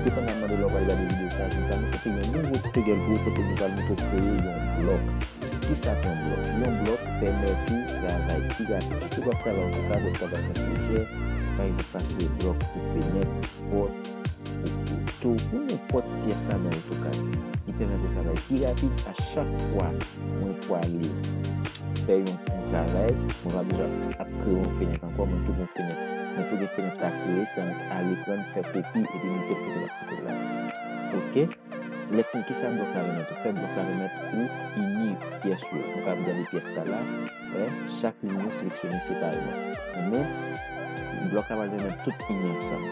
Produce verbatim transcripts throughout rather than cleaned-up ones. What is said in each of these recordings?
Depandamman de lè w pral gade videyo sa, jounen sa nou pote yon nouvo tutorial pou ou kote nou pral montre w kreye yon blòk. Kisa k yon blòk? Yon blòk pèmèt ou travay pi rapid. Sitou w ap travay AutoCAD, w ap travay nan pwojè, pa egzanp, pa kreye blòk pou fenèt, pòt, pou poto, pou nenpòt pyès ladan AutoCAD. Li pèmèt ou travay pi rapid a chak fwa mwen pwale fè yon, yon travay, mwen pa bezwen ap kreye yon fenèt ankò, mwen tou gen fenèt. Mwen tou gen fenèt la kreye, se annik ale pran, fè kopi, epi mete l kote l ap mete l la. Oke? Lè fini, kisa blòk la pèmèt ou fè? Blòk la pèmèt ou ini pyès yo. Nou kapab gade pyès sa la, wè, chak liy nou seleksyone separeman. Men, blòk la pral pèmèt tout ini ansanm.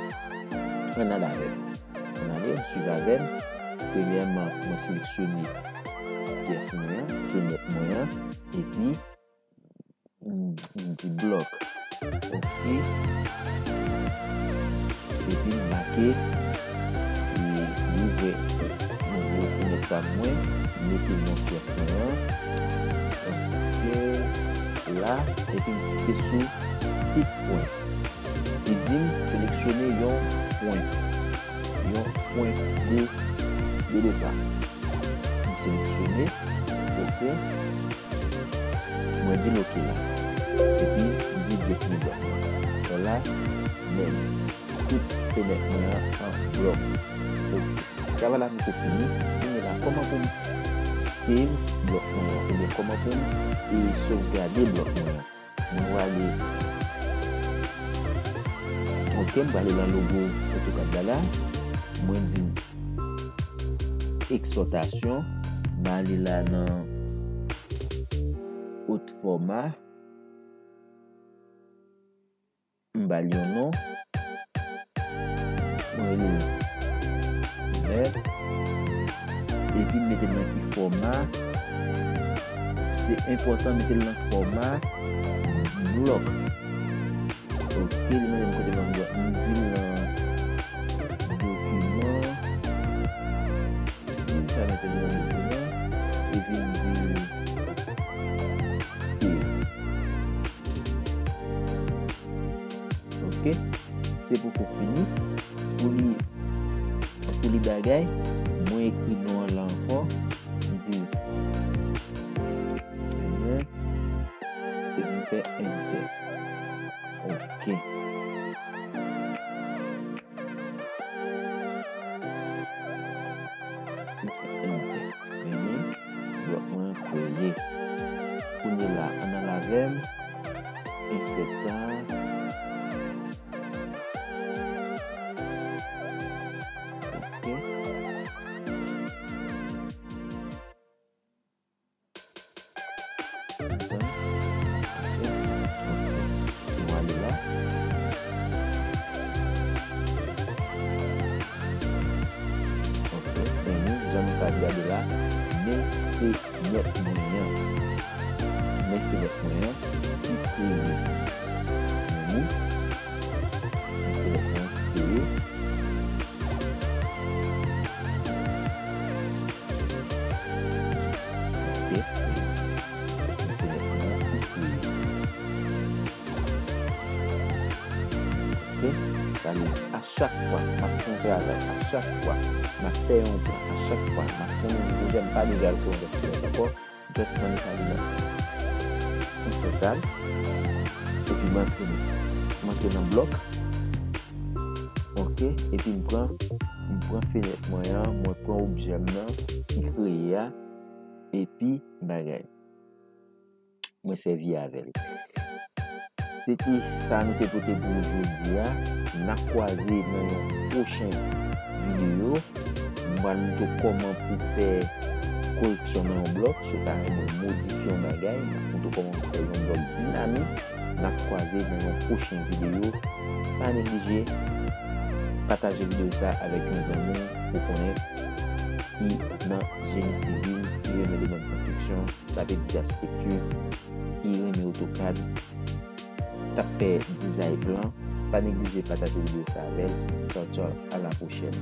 Ann ale avè m. Ann ale, ann swiv avè m. Premyèman, mwen seleksyone pyès mwen an, fenèt mwen an, epi m, m di blòk. Oke. Epi m make, e, m ouvè nouvo fenèt pa mwen, m mete non pyès mwen an. Oke. La, epi m klike sou pik pwen. Li di m seleksyone yon pwen. Yon pwen de, de depa. M seleksyone, oke. Mwen di l oke la. Epi, m di defini blòk mwen. Lè la, men tout fenèt mwen an an blòk. Oke. Travay la poko fini. Kounye la, kòman pou m save blòk mwen an? Oubyen kòman pou m, e, sovgade blòk mwen an? Mwen prale. Oke, m prale nan logo AutoCAD la la. Mwen di ekspòtasyon. M ale la nan haut format. M ba l yon non. Mwen rele l nèf. Epi m mete l nan ki fòma. Se enpòtan mete l nan fòma blòk. Oke, li mande m kote m ap blòk. M di l nan dokiman. M sa mete l nan dokiman. Epi m di l save. Oke, se poko fini. Pou li, pou li bagay, mwen ekri non an la ankò. M di, epi m fè enter. Oke. M fè enter. Men, blòk mwen kreye. Kounye la, ann al avè m. Insert la. Oke. Atann. Oke. Nou ale la. Oke. Men nou, jan nou ka gade la, men se fenèt mwen an. Men fenèt mwen an ki kreye. Men fenèt mwen an ki kreye. Oke. Men fenèt mwen an ki kreye. Oke. Sa vle di, a chak fwa m ap fè yon travay, a chak fwa m ap fè yon plan, a chak fwa m ap fè yon pwojè, m pa bezwen al fè yon lòt fenèt ankò. Just mwen ale nan yon sèkal. Epi m antre, m antre nan blòk. Oke, epi m pran, m pran fenèt mwen an, mwen pran objè m nan ki kreye a, epi bagay. Mwen sèvi avè l. Se te sa nou te pote pou ou jodi a. N ap kwaze nan yon pwochen videyo. M pral montre w kòman pou fè koreksyon nan yon blòk. Si w ta renmen modifye yon bagay, m ap montre w kòman pou fè yon blòk dinamik. N ap kwaze nan yon pwochen videyo. Pa neglije pataje videyo sa avèk yon zanmi ou konnen ki nan jeni sivil, ki renmen domèn konstriksyon, sa vle di achitekti, ki renmen AutoCAD, k ap fè dizay plan. Pa neglije pataje videyo sa avè l. Tchaw, tchaw, a la pwochèn.